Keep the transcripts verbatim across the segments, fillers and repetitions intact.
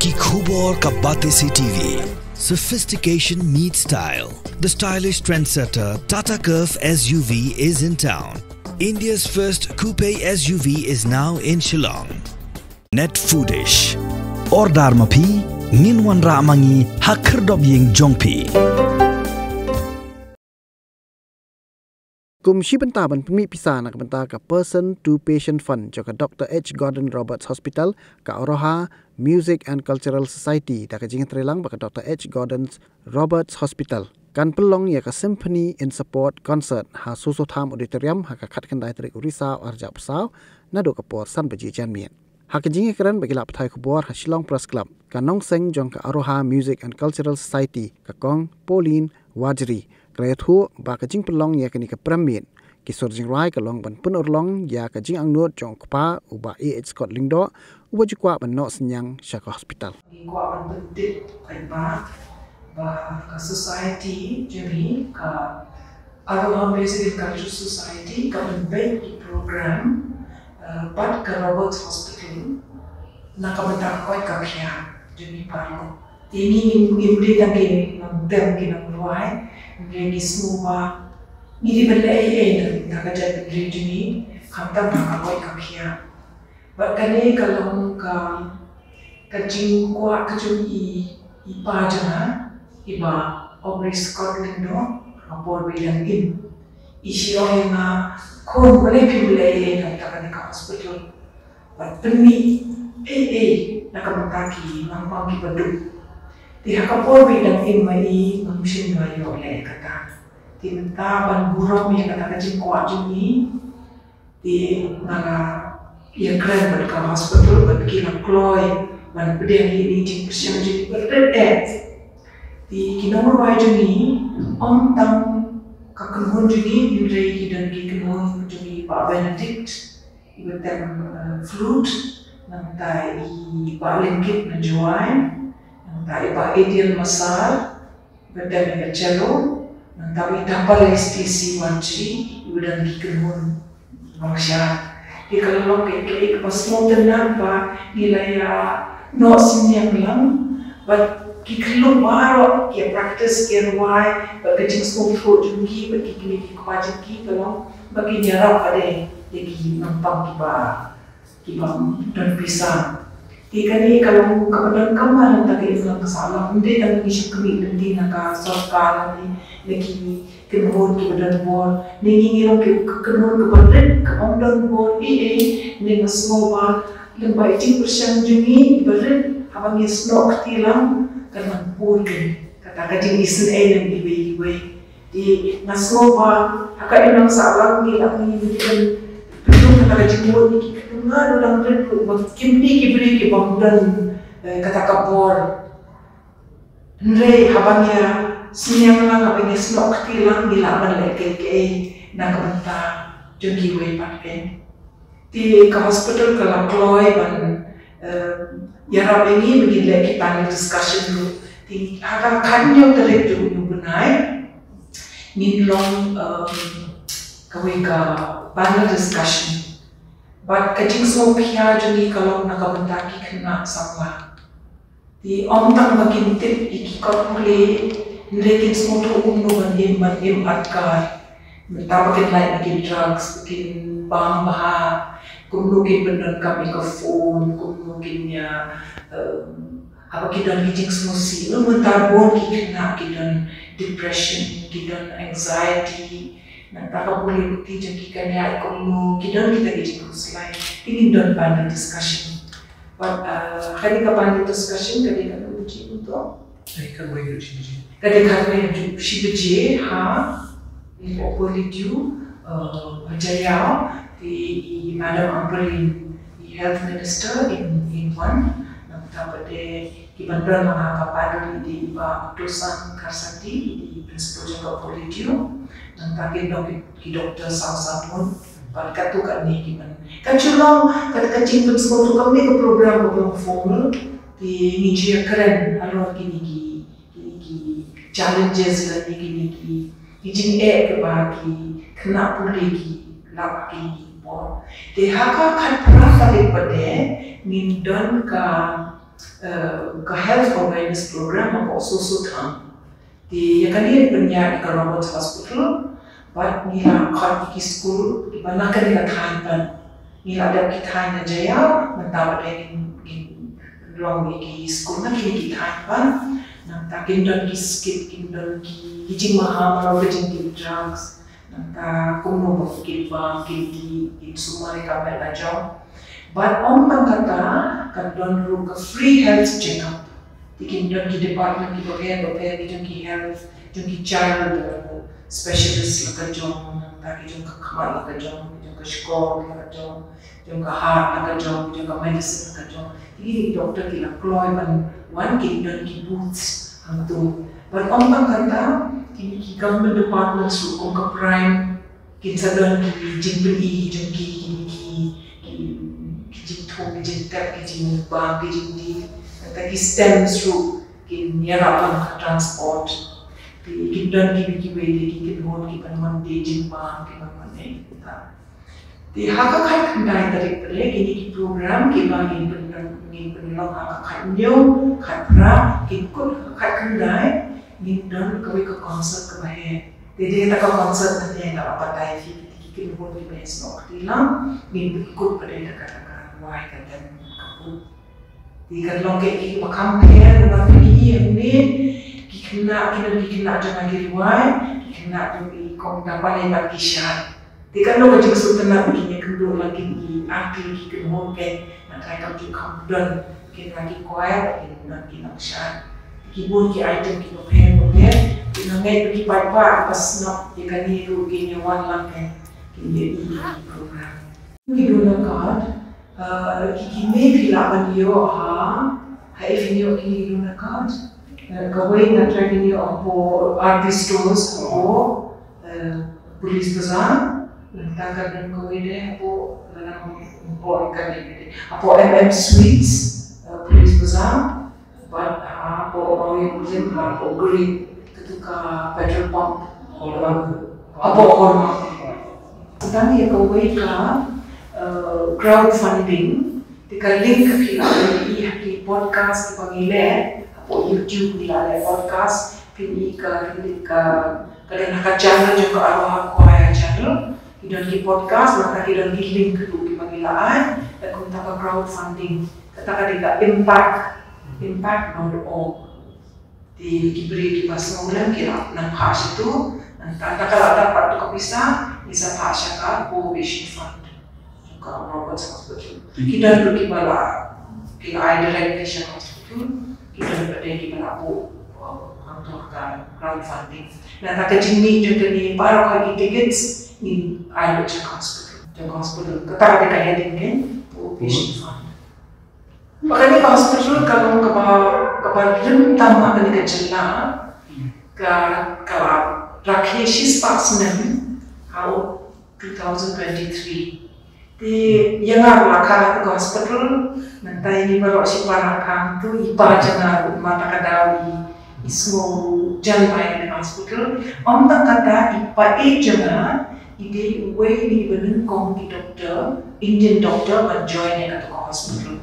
Ki khubor ka Batesi T V. Sophistication meets style. The stylish trendsetter Tata Curvv S U V is in town. India's first coupe S U V is now in Shillong. Net Foodish. Order ma phi, ngin wanrah ma ngi ha khyrdop ïing jong phi. Kum shi bynta ban pynmih pisa na ka bynta ka Person to Patient Fund jong ka Doctor H Gordon Roberts Hospital, ka Aroha Music and Cultural Society da ka jingïatreilang bad ka Doctor H Gordon Roberts Hospital kan pynlong ïa ka Symphony in Support Concert ha Soso Tham Auditorium ha ka khatkhyndai tarik u Risaw arhajar arphew saw naduh ka por san baje janmiet. Ha ka jingïakren bad ki lad pathai khubor ha Shillong Press Club, ka nongseng jong ka Aroha Music and Cultural Society, ka Kong Pauline Wajri, ka la ïathuh ba ka jingpynlong ïa kane ka prem miet ki sur jingrwai ka long ban pynurlong ïa ka jingangnud jong u kpa u Bah A H Scott Lyngdoh, uba ju kwah ban noh synñiang sha ka hospital. Ngi kwah ban pyntip paidbah ba ka society jong ngi, ka Aroha Music and Culture Society, ka pynbeit ki program, eh, bad ka Roberts Hospital na ka bynta ka koit ka khiah jong ngi baroh. Te ngi ngim, ngim dei tang ki nongtem ki nongrwai, hynrei ngi sngewbha ngi dei ban leh ei ei na ka bynta ka jaitbynriew jong ngi, khamtam ha ka koit ka khiah. Bad kane ka long ka, ka jingkwah ka jong i, i pa jong nga, i Bah Aubrey Scott Lyngdoh, ha ka por ba i dang im. I shu ong ïa nga, khun, balei phim leh ei ei na ka bynta kane ka hospital? Bad pynmih ei ei na ka bynta ki nongpang kiba duk. Te ha ka por ba i dang im ma i, ngam shym la ïoh leh kata. Te mynta ban burom ïa kata ka jingkwah jong i, te nga la ïakren bad ka hospital bad ki la kloi ban pdiang ïa kine ki jingpyrshang jong ngi ba rit eh. Te ki nongrwai jong ngi, ym tang ka kynhun jong ngi, hynrei ki don ki kynhun jong ngi, Bah Benedict, iba tem, eh, flute, nangta i Bah Lyngkit na Jowai, nangta i Bah Adrian Massar, iba tem ïa ka cello, nangta i Bah Tapalai Stacy Wajri, iba don ki kynhun nongshad. Te ka la long kaei kaei kaba sngewtynnat ba ngi la ïa noh synñiang lang bad ki khyllung baroh ki ïa practice, ki ïa rwai, bad ka jingsngewthuh jong ki bad ki kmie ki kpa jong ki ka long ba kin ïarap pat de ïa ki nongpang kiba, ki bym don pisa. Te kane ka long kaba donkam na ka bynta ka imlang ka sahlang. Ym dei tang ngi shu khmih lynti na ka sorkar lane na ki kynhun kiba don bor. Ngi, ngi long ki kynhun kaba rit, kaba ym don bor ei ei. Ngi, nga sngew ba lyngba i jingpyrshang jong ngi ba rit, haba ngi snoh kti lang, kan nang bun kane kata ka jingisynei lem iwei iwei. Te nga sngew ba ha ka imlang sahlang ngi lah, ngi, ngi dei ban pynlong kata ka jingmut ïa ki khynnah, ruh dang rit ruh ba kim dei ki briew ki bym don, eh, kata ka bor. Hynrei haba ngi ïa synñiang lang, haba ngi ïa snoh kti lang, ngi lah ban leh kaei kaei na ka bynta jong kiwei pat keiñ. Te ka hospital ka la kloi ban, eh, ïarap ïa ngi ba ngin leh ki panel discussion ruh. Te ha ka khathynñiew tarik jong une u bnai ngin long, eh, kawei ka panel discussion. Bad ka jingsngewkhia jong ngi ka long na ka bynta ki khynnah samla. Te ym tang ba kin tip ïa ki kot pule, hynrei kin sngewthuh kumno ban im, ban im adkar. Mynta ba kin lait na ki drugs, ba kin bam bha, kumno kin pyndonkam ïa ka phone, kumno kin ïa, em, haba ki don ki jingsngewsih. Mynta bun ki khynnah ki don depression, ki don anxiety. Nangta ka pule puthi jong ki kan ïaid kumno, ki don kita ki jingkhuslai. Te ngin don panel discussion. Bad, uh, kane ka panel discussion ka dei katno baje kumto? Ka dei khatwei haduh shi baje. Ka dei khatwei haduh shi baje ha Auditorium, uh, Jaiaw, te i Madam Ampareen, i Health Minister in, in wan. Nangta pat de ki ban don lang ha ka panel i dei i Bah Tosan Kharsati, i dei i Principal jong ka Auditorium. Nangta kin don ki, ki doktor saw sabun. Bad katto katne ki ban, kan shu long, kat, ka jingpynsngewthuh, kam dei ka program kaba long formal. Te ngi ju ïakren halor kine ki, kine ki challenges lane kine ki, ki jingeh kiba ki khynnah pule ki lap ha kine ki por. Te ha ka khatphra tarik pat de ngin don ka eh, ka health awareness program hapoh so so thaiñ. Te ïa kane pynïaid da ka Roberts Hospital, bad ngi la khot ïa ki skul kiba na kane ka thaiñ pat. Ngi la dep ki thaiñ na Jaiaw, mynta pat ngin, ngin long ïa ki skul na kine ki thaiñ pat. Nangta kin don ki skit, kin don ki, ki jingmaham halor ka jingdih drugs. Nangta kumno ba kin bam, kin dih, kin sumar ïa ka met la jong. Bad ym tang kata, kan don ruh ka free health checkup. Te kin don ki department kiba pher bapher, ki jong ki health, jong ki child, eh, specialist la ka jong, nangta ki jong ka khmat la ka jong, ki jong ka shkor la ka jong, jong ka heart la ka jong, jong ka medicine la ka jong. Te ki doctor ki la kloi ban wan, kin don ki booths hangto. Bad ym tang kata, kine ki government departments ruh kum ka PRIME, kin sa don ki jingpyni jong ki, ki, ki, ki, ki jingthung, ki jingtep, ki jingbam, ki jingdih. Kata ki STEMS ruh kin ïarap bad ka transport. Te kin don kiwei kiwei de ki kynhun kiban wan die jingbam, kiban wan eh. Te ha ka khatkhyndai tarik pat de kine ki program kiba ngin pyn, ngin pynlong ha ka khathynñiew, khatphra, kin kut ha ka khatkhyndai, ngin don kawei ka concert kaba heh. Te dei kata ka concert, nangne nga la batai ïa phi, ki kynhun kiba snoh kti lang, ngin pynkut pat de da kata ka rwai ka dang ka put. Te kan long ki, kiba kham pher, namar phi ïohi hangne, ki khynnah, ki don ki khynnah jong nga ki rwai, ki khynnah jong i kong Dapale bad ki shad. Te kan long ka jingsngewtynnat ba kin ïakynduh lang kin i ar tylli ki kynhun, nangta kam ju kham don kin la ki choir, kin don ki nongshad. Ki bun ki item kiba pher bapher, ki nongshad, ki paidbah ba snoh ïa kane ruh kin ïa wan lang, kin ïa ïohi ïa ki program. Ki donor card, eh, ki, kine phi lah ban ïoh ha, ha ei phin ïoh kine ki donor card. Eh, kawei nga try ban ïoh hapoh R P stores hapoh, eh, Police Bazar. Nangta ka don kawei de hapoh, hapoh, hapoh M M Sweets, eh, Police Bazar. Bad hapoh Mawïa Museum, hapoh Green, katu ka petrol pump. Hallmark. Hapoh Hallmark. Tang ïa kawei ka, eh, crowdfunding, te ka link ka phi lah ban ïohi ha ki podcast kiba ngi leh, hapoh YouTube ngi la leh podcast, phin ïohi ka link ka, ka don ha ka channel jong ka Aroha Choir channel, ki don ki podcast, nangta ki don ki link ruh kiba ngi la ai, da kumta ka crowdfunding. Kata ka dei ka impact, impact dot org. Te ki briew kiba sngewlem ki lah nang phah sha tu, nangta ka lah dap pat tu ka pisa, ngi sa phah sha ka Poor Patient Fund jong ka Roberts Hospital. Ki don ruh kiba la, ki la ai direct sha hospital, ki don pat de kiba la buh, uh, hangto ha ka crowdfunding. Nangta ka jingmih jong kane baroh ki tickets ngin ai lut sha ka hospital, jong ka hospital. Kata ka dei ka heading kan, Poor Patient Fund. Bad kane ka hospital ka long kaba, kaba rim tam ha kane ka jylla, ka, ka la rakhe shispah snem ha u two thousand twenty-three. Te ïa nga ruh la kha ha kane ka hospital, nangta ïa ngi baroh shi para kha hangto, i pa jong nga ruh mynta ka daw i, i sngew jan bha ïa kane ka hospital. Ym tang kata, i pa jong nga i dei uwei na kiba nyngkong ki doctor, Indian doctor, ban join ïa katu ka hospital.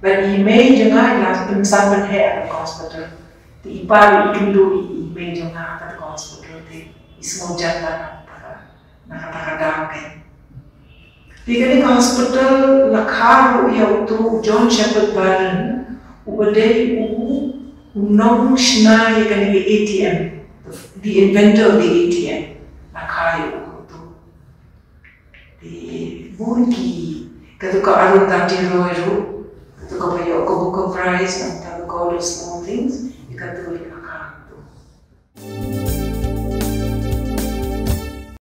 Bad i mei jong nga i la pynsan pynheh ha katu ka hospital. Te i pa ruh i kynduh ïa i mei jong nga ha katu ka hospital, te i sngewjan bha na kata ka, na kata ka daw kein. Te kane ka hospital la kha ruh ïa utu u John Shepherd Barron, uba dei u, u nongshna ïa kane ka A T M, the inventor of the A T M. La kha ïa utu. Te bun ki, katu ka Arundhati Roy ruh, katu kaba ïoh ka Booker Prize, nangta The God of Small Things, ïa katu ruh la kha ïa utu.